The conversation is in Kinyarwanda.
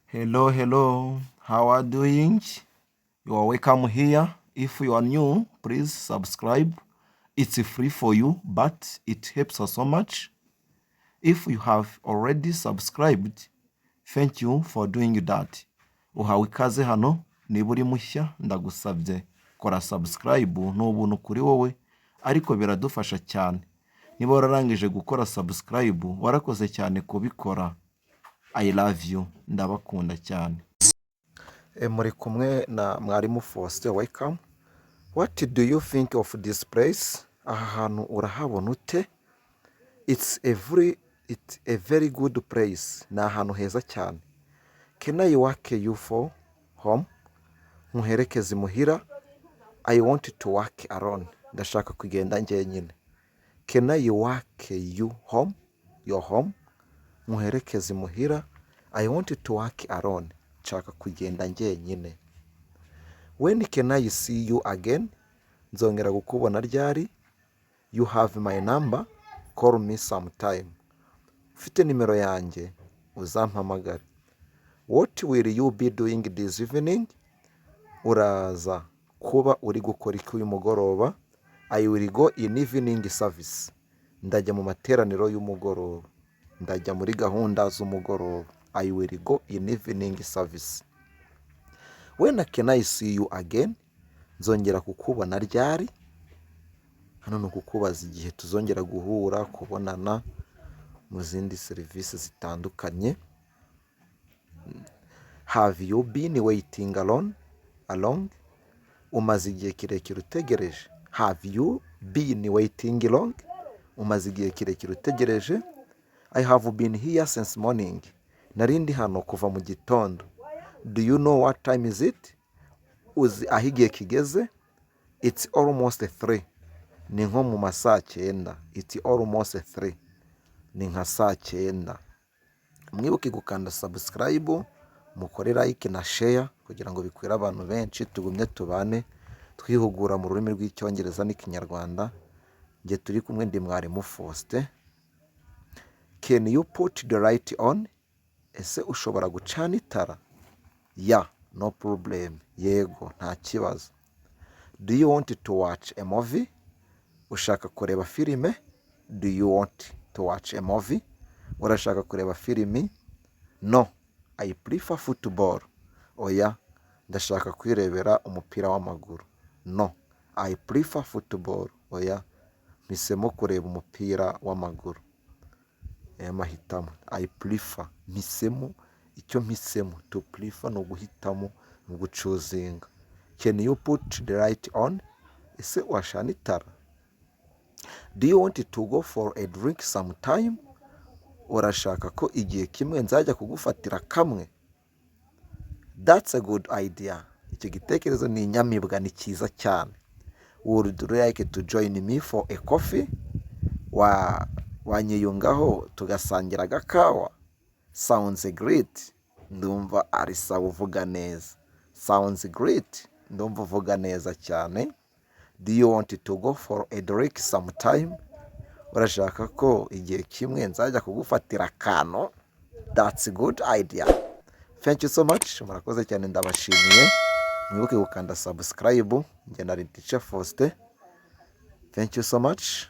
Hello, hello. How are you doing? You are welcome here. If you are new, please subscribe. It's free for you, but it helps us so much. If you have already subscribed, thank you for doing that. Uhawe ikaze hano, niba uri mushya ndagusabye kora subscribe, ni ubuntu kuri wowe ariko biradufasha cyane. Niba wararangije gukora subscribe, warakoze cyane kubikora. I love you, ndabakunda cyane. Muri kumwe na mwarimu Faustin, welcome. What do you think of this place? Aha hantu urahabona ute? It's a very good place. Ni ahantu heza cyane. Can I walk you for home? Nkuherekeze imuhira? I want to walk alone. Ndashaka kugenda njyenyine. Can I walk you home? Your home? Nkuherekeze imuhira? I want to walk alone. Nshaka kugenda njyenyine. When can I see you again? Nzongera kukubona ryari? You have my number, call me sometime. Ufite nimero yanjye, uzampamagare. What will you be doing this evening? Uraza kuba uri gukora iki uyu mugoroba? I will go in evening service. Ndajya mu materaniro y'umugoroba. Ndajya muri gahunda z'umugoroba. I will go in evening service. When can I see you again? Nzongera kukubona ryari? Hano ni ukukubaza igihe tuzongera guhura, kubonana mu zindi serivisi zitandukanye. Have you been waiting alone? Along? Umaze igihe kirekire utegereje? Have you been waiting long? Umaze igihe kirekire utegereje? I have been here since morning. Nari ndi hano kuva mu gitondo. Do you know what time is it? Uzi aho igihe kigeze? It's almost 3. Ni nko mu ma saa cyenda. It's almost 3. Ni nka saa cyenda. Mwibuke gukanda subscribe, mukore like na share kugira ngo bikwire abantu benshi, tugumye tubane twihugura mu rurimi rw'Icyongereza n'Ikinyarwanda. Njye turi kumwe ndi mwarimu Faustin. Can you put the light on? Ese ushobora gucana itara? Yeah, no problem. Yego, nta kibazo. Do you want to watch a movie? Ushaka kureba filime? Do you want to watch a movie? Urashaka kureba filimi? No, I prefer football. Oya, ndashaka kwirebera umupira w'amaguru. No, I prefer football. Oya, mpisemo kureba umupira w'amaguru. Aya mahitamo. I prefer, mpisemo, icyo mpisemo. To prefer ni uguhitamo, ni uguchoosinga. Can you put the light on? Ese wacana itara? Do you want to go for a drink sometime? Urashaka ko igihe kimwe nzajya kugufatira kamwe? That's a good idea. Icyo gitekerezo ni inyamibwa, ni cyiza cyane. Would you like to join me for a coffee? Wa wanyiyungaho tugasangira agakawa? Sounds great. Ndumva ari sawa, uvuga neza. Sounds great. Ndumva uvuga neza cyane. Do you want to go for a drink sometime? Urashaka ko igihe kimwe nzajya kugufatira akantu? That's a good idea. Thank you so much. Murakoze cyane, ndabashimiye. Mwibuke gukanda subscribe. Njye na Teacher Faustin. Thank you so much.